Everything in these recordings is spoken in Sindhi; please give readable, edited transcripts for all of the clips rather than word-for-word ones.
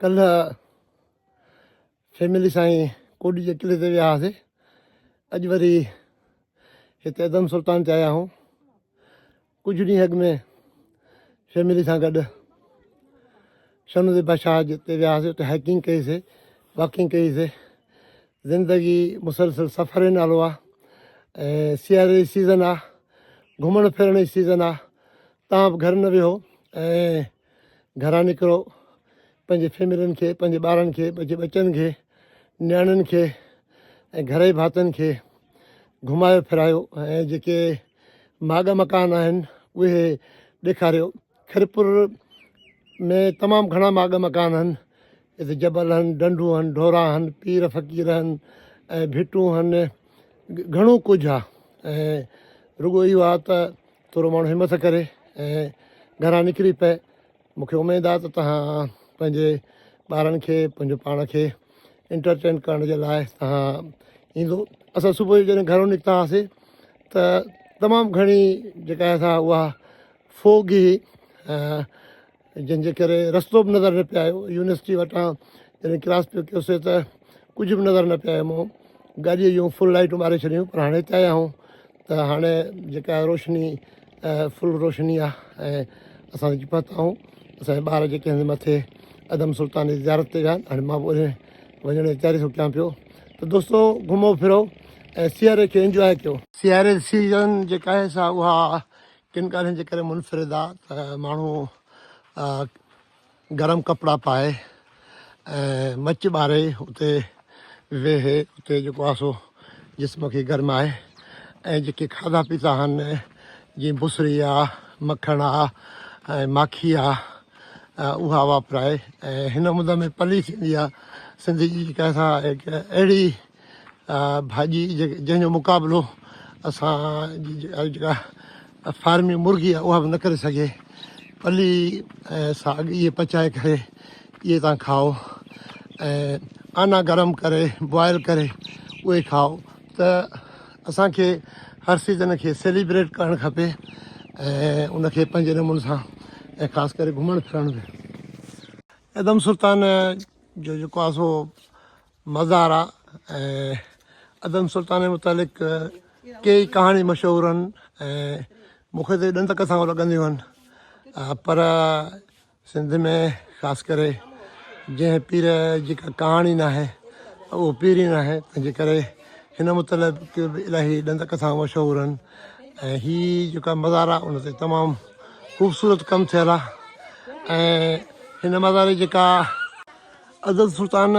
ڪلهه فيملي سان ئي ڪوڏي جي قلعي تي ويا هئاسي اڄ وري هتي ادم سلطان تي آيا آهيون ڪجهه ڏينهن اڳ ۾ فيملي سان گڏ شنودي بادشاهه جتي ويا هئاسي اتي هائڪنگ ڪئيسي واڪنگ ڪئيسي زندگي مسلسل سفر جو نالو آهي ۽ سياري جي سيزن آهي گهمڻ ڦرڻ جي سيزن آهي تان به گهر نه ويهو ۽ گهران نڪرو پنهنجي فيملين کي پنهنجي ٻارن کي پنهنجي ٻچن کي نياڻين کي ۽ گهر جي ڀاتين کي گهمايو ڦرايو ۽ جيڪي ماڳ مڪان آهن اهي ڏيکاريو خيرپور ۾ تمام گهڻا ماڳ مڪان آهن هتي جبل آهن ڍنڍون آهن ڍورا آهن پير فقير آهن ۽ ڀٽون آهن گهڻو ڪجهه آهي ۽ رڳو اهو آهي ته ٿورو ماڻهو همٿ ڪري ۽ گهران نڪري پئي. مون کي اميد آهي ته توهان پنهنجي ٻارن کي پنهنجو پاڻ کي انٽرٽين ڪرڻ جي لاء توهان ايندو. اسان صبح جو جڏهن گهرو نڪتا هئاسي ته تمام گهڻي جيڪا آهي سا اها فوگ هئي. جنهن جي ڪري رستو به نظر نه پيو آيو يونيورسٽي وٽان جڏهن ڪراس پيو ڪيوسي ته ڪجهه به نظر نه پيو آيو مون گاڏيء جون فل لائٽون ٻاري ڇڏيون پر هاڻي هتي آيا آهيون ته هاڻي جيڪا روشني فل روشني آهي ۽ اسان اچي پهتا آهيون اسانجا ٻار جيڪي آهن مٿي ادم سلطان جي زيارت تي ويا آهن هاڻي مان به اوڏي وڃڻ جي تياري ٿو ڪيان پيو ته دوستو گهمو ڦرو ۽ سياري کي انجواء ڪيو سياري جي سيزن جيڪا آهي سا اها ڪن ڳالهين جي ڪري منفرد آ ته ماڻهو گرم ڪپڙا پائي ۽ مچ ٻاري اتي ويهي اتي جيڪو آ سو جسم کي گرمائي ۽ جيڪي کاڌا پيتا آهن جيئن بسري آ مکڻ آ ۽ ماکي آ اها واپرائي ۽ هن مند ۾ پلي ٿيندي آ سنڌ جي جيڪا سا هڪ اهڙي ڀاڄي جنهن جو مقابلو اسان جي جيڪا فارمي مرغي آهي اها به نه ڪري سگهي. پلي ۽ ساڳ اهي پچائي ڪري اهي تان کائو ۽ آنا گرم ڪري بوائل ڪري اهي کائو ته اسان کي هر سيزن کي سيليبريٽ ڪرڻ کپي ۽ ان کي پنهنجي نموني سان ۽ خاص ڪري گهمڻ ڦرڻ به. ادم سلطان جو جيڪو آهي سو مزار آ ۽ ادم سلطان متعلق ڪيئي ڪهاڻي مشهور آهن ۽ مون کي ته ڏند ڪٿائون لڳنديون آهن پر سنڌ ۾ خاص ڪري جنهن پير جي ڪا ڪهاڻي ناهي اهو پير ئي ناهي تنهنجي ڪري هن متعلق به الاهي ڏند ڪٿائون مشهور آهن ۽ هي جيڪا مزار آ ان تي تمام خوبصورت ڪم ٿيل آ ۽ هن مزار جي جيڪا عدد سلطان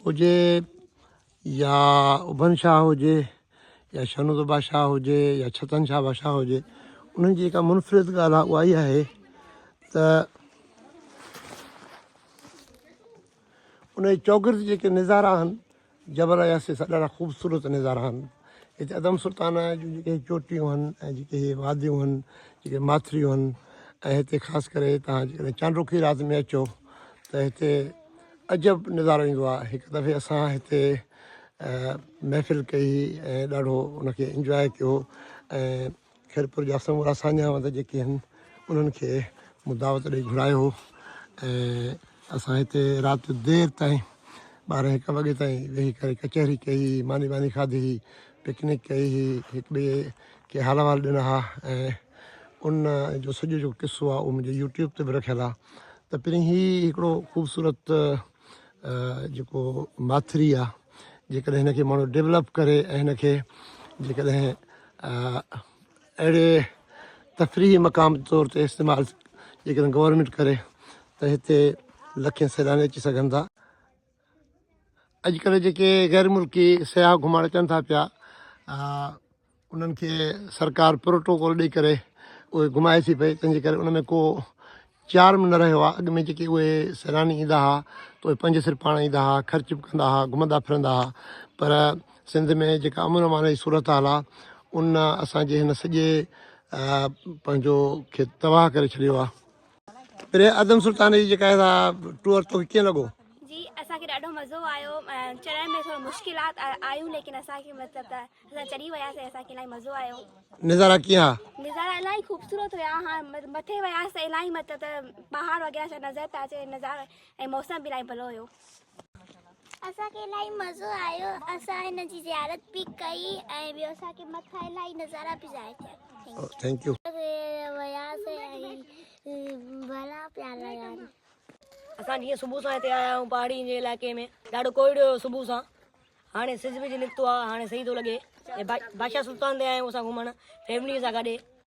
هجي يا اڀن شاهه هجي يا شنود بادشاهه هجي يا ڇتن شاهه بادشاهه هجي انهن جي جيڪا منفرد ڳالهه آهي اها اها آهي ته ان جي چوگرد جيڪي نظارا آهن جبل جا سي ڏاڍا خوبصورت نظارا آهن. هتي عدم سلطان جون جيڪي چوٽيون آهن ۽ جيڪي هي واديون آهن جيڪي ماٿريون آهن ۽ هتي خاص ڪري توهان جيڪڏهن چانڊوڪي رات ۾ اچو ته هتي عجب نظارو ايندو آهي هڪ دفعي اسان هتي محفل ڪئي ۽ ڏاڍو ان کي انجواء ڪيو ۽ خيرپور جا سمورا ساڃاهه وند جيڪي آهن انهن کي مون دعوت ڏئي گهرايو هو ۽ اسان هتي رات جو دير تائين ٻارهين هڪ وڳي تائين ويهي ڪري ڪچهري ڪئي هئي ماني واني کاڌي هئي پڪنڪ ڪئي هئي هڪ ٻئي کي حال احوال ڏنا ها ۽ ان جو سڄو جيڪو قصو آهي اهو منهنجي يوٽيوب تي به رکيل آهي ته پهرين هي هڪڙو خوبصورت جيڪو ماٿري آهي جيڪڏهن هن کي ماڻهو ڊيولپ ڪري ۽ هن کي جيڪڏهن اهڙي تفريحي مقام طور تي استعمال جيڪڏهن گورنمينٽ ڪري ته هتي لکين سيلاني اچي سگهن ٿا. اڄڪلهه جيڪي غير ملڪي سياح گهمڻ اچن ٿا پيا انهن کي سرڪار پروٽوڪول ڏئي ڪري اهي گهمائي ٿي پئي تنهنجي ڪري ان ۾ ڪو چارم نه رهيو آهي اڳ ۾ جيڪي اهي سيلاني ايندا هئا ته اهي پنهنجي سر پاڻ ايندا هئا خرچ به ڪندا هئا گهمندا ڦرندا هئا پر سنڌ ۾ جيڪا امن امان جي صورتحال آهي ان اسانجي هن سڄي پنهنجو کي تباهه ڪري ڇڏيو آهي. پري ادم سلطان جي جيڪا آهي سا ٽوئر توکي ڪيئن لڳو؟ جي اسان اسان کي ڏاڍو مزو آيو چڙهڻ ۾ ٿورو مشڪلات آيون ليڪن اسان کي مطلب ته اسان چڙهي وياسين اسان کي الاهي مزو آيو. نظارا ڪيئن ها؟ نظارا الاهي خوبصورت هيا ها مٿي وياسين ته الاهي مطلب ته پهاڙ وغيره سڀ نظر پيا اچي نظارو ۽ موسم به الاهي ڀلو هيو. اسان کي الاهي مزو آيو اسان هن جي زيارت به ڪئي ۽ ٻيو اسان کي مٿان الاهي نظارا به ظاهر ٿيا. Thank you. وياسين ۽ ڀلا پيا لڳن. اسان جيئن صبح سان هتي آيا آهيون پهاڙي جي علائقي ۾ ڏاڍو ڪوهيڙو هيو صبح سان هاڻي سج بج نڪتو آهي هاڻي صحيح ٿو لڳي ۽ بادشاهه سلطان تي آيا آهيون اسان گهمڻ فيملي سان گڏ.